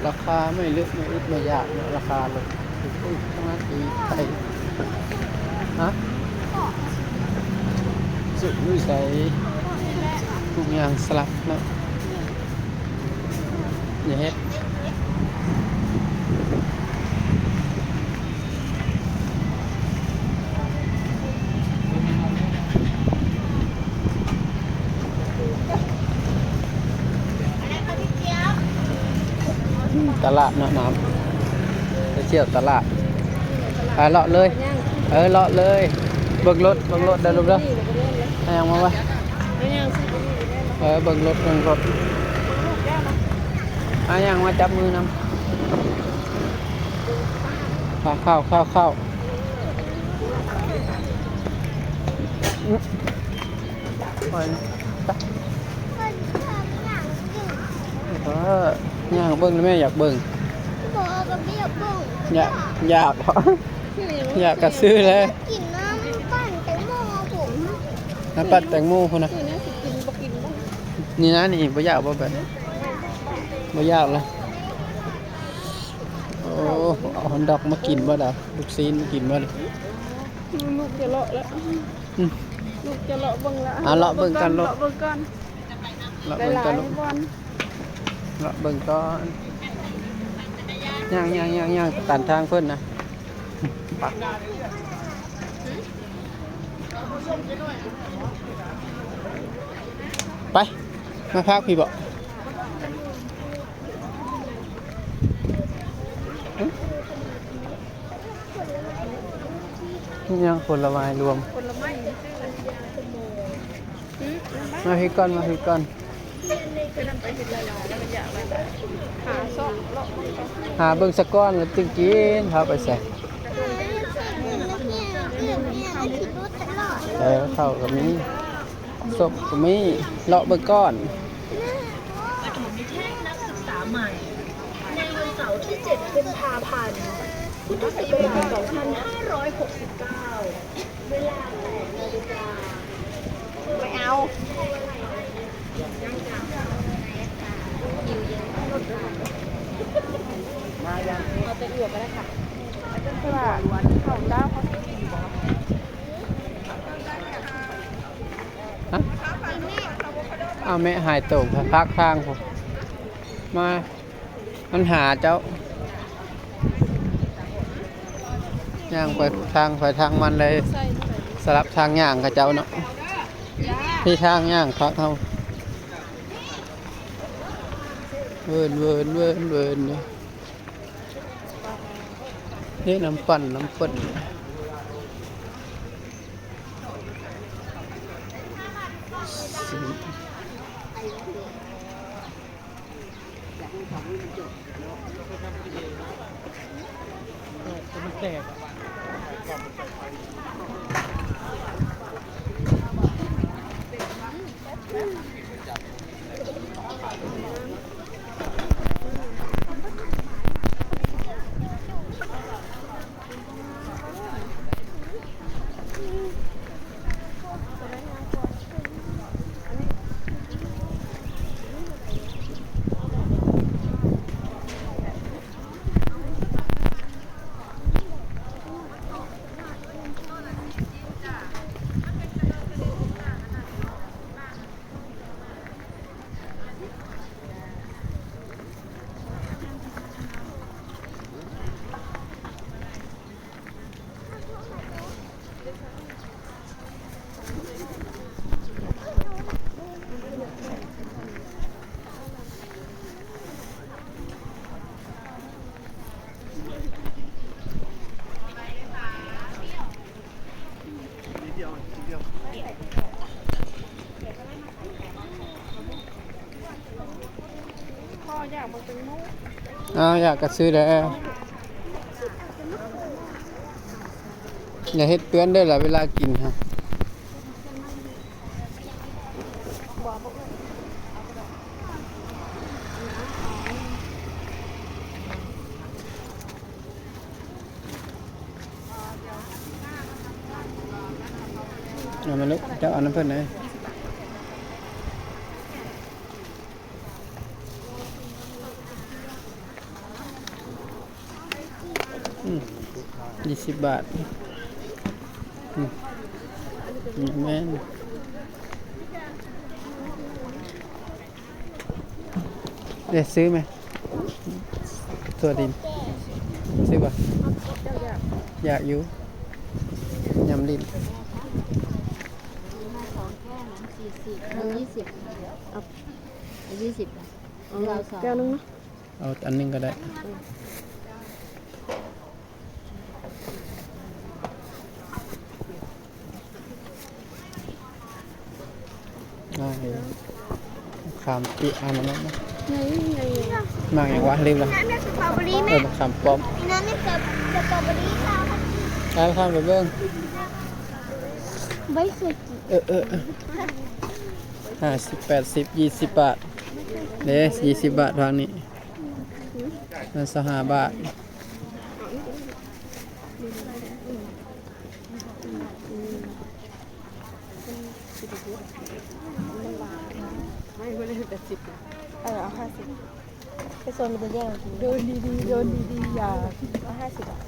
ລາຄາໄມ່ເລິກໄມ່ອຶດໄມ່ຢາກເນາະ ລາຄາລົດຖືກໆ ທັງນັ້ນ ຢູ່ໄທ. ຮະ? ສຸດຢູ່ໃສ? ທຸກຢ່າງສະຫຼັບເນາະ. ຢ່າເຮັດ ຕະຫຼາດເນາະ ນ້ຳ ໄປທ່ຽວຕະຫຼາດ. ໄປເລາະເລີຍ ເອີ ເລາະເລີຍ. ເບິ່ງລົດ ເບິ່ງລົດເດີລູກເດີ. ເອົາຫຍັງມາວະ? ເອີ ເບິ່ງລົດ ເບິ່ງລົດ. ເອົາຫຍັງມາຈັບມືນຳ? ເຂົ້າ ເຂົ້າ ເຂົ້າ ເຂົ້າ. ເອີ ຍ່າງເບິ່ງແມ່ ຢາກເບິ່ງ. ບໍ່ ກໍບໍ່ຢາກເບິ່ງ. ຢາກ ຢາກ ຢາກກະຊື້ແຫຼະ. ກິນນ້ຳປັ່ນແຕງໂມພຸ້ນ ນ້ຳປັ່ນແຕງໂມພຸ້ນນະ. ນີ້ນະ ນີ້ບໍ່ຢາກບໍ່ ແບບ ບໍ່ຢາກລະ. ໂອ້ ເອົາຮອດດອກມາກິນບໍ່ດາ? ລູກຊີ້ນມາກິນບໍ່? ລູກຈະເລາະແລ້ວ ອືມ ລູກຈະເລາະເບິ່ງແລ້ວ. ອ່າ ເລາະເບິ່ງກ່ອນລູກ ເລາະເບິ່ງກ່ອນ ເລາະເບິ່ງກ່ອນລູກ ຫຼາຍໆບ່ອນ ເລາະເບິ່ງກ່ອນ. ຍ່າງໆໆໆ ຕາມທາງເພິ່ນນະ. ໄປ ມາພາກພີ້ບໍ? ຫຍັງ ຜົນລະໄມ້ລວມ ຜົນລະໄມ້ ມາພີ້ກ່ອນ ມາພີ້ກ່ອນ. ຫາເບິ່ງສາກ່ອນ ແລ້ວຈຶ່ງກິນ. ພາໄປໃສ? ເອີ ເຂົ້າກໍມີ ສົບກໍມີ ເລາະເບິ່ງກ່ອນ. ປະຖົມນິເທດນັກສຶກສາໃໝ່ ໃນວັນເສົາທີເຈັດ ກຸມພາພັນ ພຸດທະສັກກະລາດ ສອງພັນຫ້າຮ້ອຍຫົກສິບເກົ້າ ເວລາ ແປດນາລິກາ. ໄປເອົາ ມາຍັງ ເອົາແຕ່ອວກກໍໄດ້ຄ່ະ. ເພາະວ່າເຂົາເຈົ້າເຂົາຊິກິນບໍ່? ຮະ? ເອົາແມ່ຫາຍໂຕພາກທາງພຸ້ນ ມາ ມັນຫາເຈົ້າ ຍ່າງໄປທາງໃຜທາງມັນເລີຍ ສະຫຼັບທາງຍ່າງເຂົາເຈົ້າເນາະ. ພີ້ທາງຍ່າງພັກເຮົາ ເວີນ ເວີນ ເວີນ ເວີນຢູ່. ເຮັດນ້ຳປັ່ນ ນ້ຳປັ່ນ. ແຕ່ມັນແຕກ. ອ້າວ ຢາກກະຊື້ແດ່. ຢ່າເຮັດເປື້ອນເດີລະ ເວລາກິນຫັ້ນ. ເອົາມາລູກ ເຈົ້າເອົານຳເພິ່ນເລີຍ. ສິບບາດ. ອືມ ແມ່ນ. ເດ້ຊື້ໄໝ? ຖົ່ວດິນ ຊື້ບໍ່? ຢາກຢູ່ ຍຳດິນ. ເອົາ ເອົາສີ່ສິບ ເອົາ ເອົາ ເອົາສີ່ສິບ ເອົາ ເອົາສອງ ແກ້ວໜຶ່ງເນາະ. ເອົາອັນໜຶ່ງກໍໄດ້. ອ່າ ຂາມປຽກ ອັນນັ້ນນະ ໝາກຫຍັງວະ? ລືມລະ. ເອີ ໝາກຂາມປ້ອມ. ເອີ ຂ້າມໄປເບິ່ງ. ເອີ ເອີ ຫ້າສິບ ແປດສິບ ຊາວ ບາດເດ້. ຊາວ ບາດທາງນີ້ ຊາວຫ້າບາດ. ເອີ ເອົາຫ້າສິບ ໄປໂຊນມັນຈະແຍ່ງກິນ. ເດີນດີໆ ເດີນດີໆ ຢ່າ ເອົາຫ້າສິບ ບາດ.